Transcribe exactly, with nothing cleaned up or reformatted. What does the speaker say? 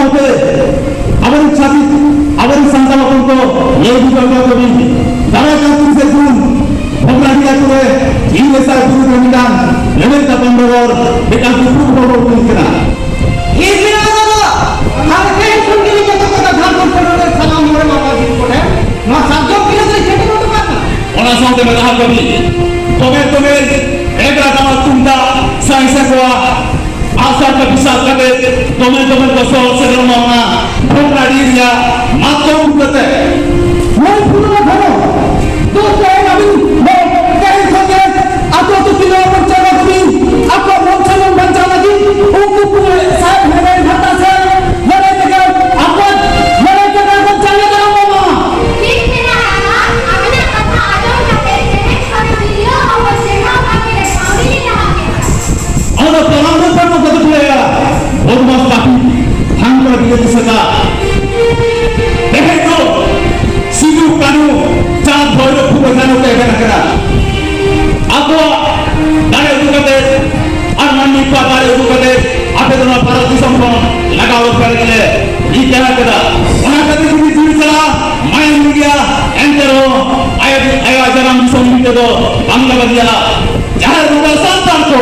ᱦᱚᱛᱮ ᱟᱵᱚᱨᱮᱱ ᱪᱷᱟᱹᱛᱤᱠ, ᱟᱵᱚᱨᱮᱱ ᱥᱟᱱᱛᱟᱲ ᱦᱚᱯᱚᱱ ᱠᱚ ᱞᱟᱹᱭ ᱵᱩᱡᱷᱟᱹᱣ ᱦᱚᱪᱚ ᱠᱚᱵᱤᱱ᱾ ᱫᱟᱨᱟᱭ ᱠᱟᱱ ᱛᱤᱨᱤᱥᱮ ᱡᱩᱱ ᱵᱷᱚᱜᱽᱱᱟᱰᱤ ᱟᱹᱛᱩ ᱨᱮ ᱤᱝᱨᱮᱡᱽ ᱟᱜ ᱵᱤᱨᱩᱫᱷ ᱨᱮ ᱢᱤᱫᱴᱟᱝ ᱞᱟᱹᱲᱦᱟᱹᱭ ᱛᱟᱯᱟᱢ ᱵᱮᱜᱚᱨ ᱢᱤᱫᱴᱟᱝ ᱫᱩᱯᱲᱩᱵ ᱦᱚᱸ ᱵᱟᱵᱚᱱ ᱦᱩᱭ ᱠᱟᱱᱟ᱾ ᱤᱧ ᱢᱮᱱᱟ ᱫᱟᱫᱟ, ᱟᱨ ᱛᱮᱦᱮᱧ ᱠᱷᱚᱱ ᱜᱮ ᱱᱤᱭᱟᱹ ᱠᱟᱛᱷᱟ ᱫᱚ ᱡᱷᱟᱲᱠᱷᱚᱸᱰ ᱯᱚᱱᱚᱛ ᱨᱮ ᱥᱟᱱᱟᱢ ᱢᱚᱬᱮ ᱢᱟᱯᱟᱡᱤ ᱠᱚᱴᱷᱮᱱ ᱱᱚᱣᱟ ᱥᱟᱨᱡᱚᱢ ᱜᱤᱨᱟᱹ ᱫᱚ ᱪᱮᱫ ᱦᱚᱸ ᱵᱟᱹᱱᱩᱜᱼᱟ᱾ ᱚᱱᱟ ᱥᱟᱶᱛᱮ ᱢᱮᱛᱟ ᱠᱚᱣᱟ ᱵᱤᱱ, ᱛᱚᱵᱮ ᱛᱚᱵᱮ ᱮᱜᱽᱨᱟ ᱴᱟᱢᱟᱠ ᱛᱩᱢᱫᱟᱜ ᱥᱟᱭ ᱥᱮ ᱠᱚᱣᱟ ᱟᱥᱟ ᱠᱟᱹᱯᱤ ᱥᱟᱵ ᱠᱟᱛᱮ ᱫᱚᱢᱮ ᱫᱚᱢᱮ ᱠᱚ ᱥᱚᱦᱚᱨ ᱥᱮᱴᱮᱨᱚᱜ ᱢᱟ ᱚᱱᱟ ᱵᱷᱚᱜᱽᱱᱟᱰᱤ ᱨᱮᱭᱟᱜ ᱢᱟᱛᱠᱚᱢ ᱵᱩᱴᱟᱹ ᱛᱮ᱾ ᱱᱚᱣᱟ ᱯᱩᱨᱟᱹ ᱫᱷᱚᱨᱚᱢ ᱫᱚ ᱛᱮᱦᱮᱧ ᱟᱹᱵᱤᱱ ᱫᱚ ᱛᱮᱦᱮᱧ ᱠᱷᱚᱱ ᱜᱮ ᱟᱛᱳ ᱟᱛᱳ ᱛᱤᱱᱟᱹᱜ ᱵᱚᱱ ᱪᱟᱞᱟᱜ ᱠᱟᱱᱟ, ᱟᱠᱚᱣᱟᱜ ᱢᱚᱱ ᱥᱟᱱᱟᱢ ᱵᱟᱧᱪᱟᱣ ᱞᱟᱹᱜᱤᱫ ᱩᱱᱠᱩ ᱠᱚ ᱥᱟᱦᱮᱵ ᱦᱮᱢᱵᱨᱚᱢ ᱵᱷᱟᱴᱟ ᱥᱮ ᱞᱟᱹᱲᱦᱟᱹᱭ ᱛᱮᱜᱮ ᱟᱠᱚᱣᱟᱜ ᱞᱟᱹᱲᱦᱟᱹᱭ ᱛᱮᱜᱮ ᱵᱚᱱ ᱡᱟᱸᱜᱮ ᱫᱟᱨᱟᱢ ᱠᱚᱢᱟ᱾ ᱴᱷᱤᱠ ᱢᱮᱱᱟᱜᱼᱟ ᱟᱢᱟ, ᱟᱵᱤᱱᱟᱜ ᱠᱟᱛᱷᱟ ᱟᱸᱡᱚᱢ ᱠᱟᱛᱮ ᱛᱮᱦᱮᱧ ᱠᱷᱚᱱ ᱛᱤᱨᱞᱟᱹ ᱟᱵᱚ ᱥᱮᱨᱢᱟ ᱵᱷᱟᱜᱮ ᱨᱮ ᱠᱟᱹᱣᱰᱤ ᱞᱮ ᱞᱟᱦᱟ ᱠᱮᱫᱟ᱾ ᱟᱫᱚ ᱛᱟᱲᱟᱢ ᱫᱚ ᱵᱟᱹᱱᱩᱜ ᱠᱟᱫᱟ ᱯᱮᱭᱟ᱾ ᱵᱚᱫᱢᱟᱥ ᱯᱟᱯᱤ ᱛᱷᱟᱱ ᱠᱚᱨᱮ ᱵᱤᱞᱟᱹᱛᱤ ᱥᱮᱛᱟ᱾ ᱛᱮᱦᱮᱧ ᱫᱚ ᱥᱤᱫᱩ ᱠᱟᱹᱱᱦᱩ ᱪᱟᱸᱫ ᱵᱷᱳᱭᱨᱳᱵ ᱯᱷᱩᱞᱳ ᱡᱷᱟᱱᱳ ᱛᱮ ᱮᱵᱷᱮᱱ ᱟᱠᱟᱱᱟ᱾ ᱟᱠᱚᱣᱟᱜ ᱫᱟᱲᱮ ᱩᱫᱩᱜ ᱠᱟᱛᱮ ᱟᱨ ᱢᱟᱹᱱᱢᱤ ᱠᱚᱣᱟᱜ ᱫᱟᱲᱮ ᱩᱫᱩᱜ ᱠᱟᱛᱮ ᱟᱯᱮ ᱫᱚ ᱱᱚᱣᱟ ᱵᱷᱟᱨᱚᱛ ᱫᱤᱥᱚᱢ ᱠᱷᱚᱱ ᱞᱟᱜᱟᱣ ᱫᱚᱨᱠᱟᱨ ᱜᱮᱞᱮ ᱨᱤᱠᱟᱹ ᱟᱠᱟᱫᱟ᱾ ᱚᱱᱟ ᱠᱷᱟᱹᱛᱤᱨ ᱡᱩᱫᱤ ᱡᱤᱣᱤ ᱪᱟᱞᱟᱜᱼᱟ, ᱢᱟᱭᱟᱢ ᱞᱤᱸᱜᱤᱜᱼᱟ, ᱮᱱᱛᱮ ᱨᱮᱦᱚᱸ ᱟᱭᱳ, ᱟᱭᱳ ᱡᱟᱱᱟᱢ ᱫᱤᱥᱚᱢ ᱵᱷᱤᱛᱟᱹ ᱫᱚ ᱵᱟᱝ ᱞᱮ ᱵᱟᱹᱜᱤᱭᱟᱜᱼᱟ᱾ ᱡᱟᱦᱮᱨ ᱵᱚᱸᱜᱟ ᱥᱟᱱᱛᱟᱲ ᱠᱚ᱾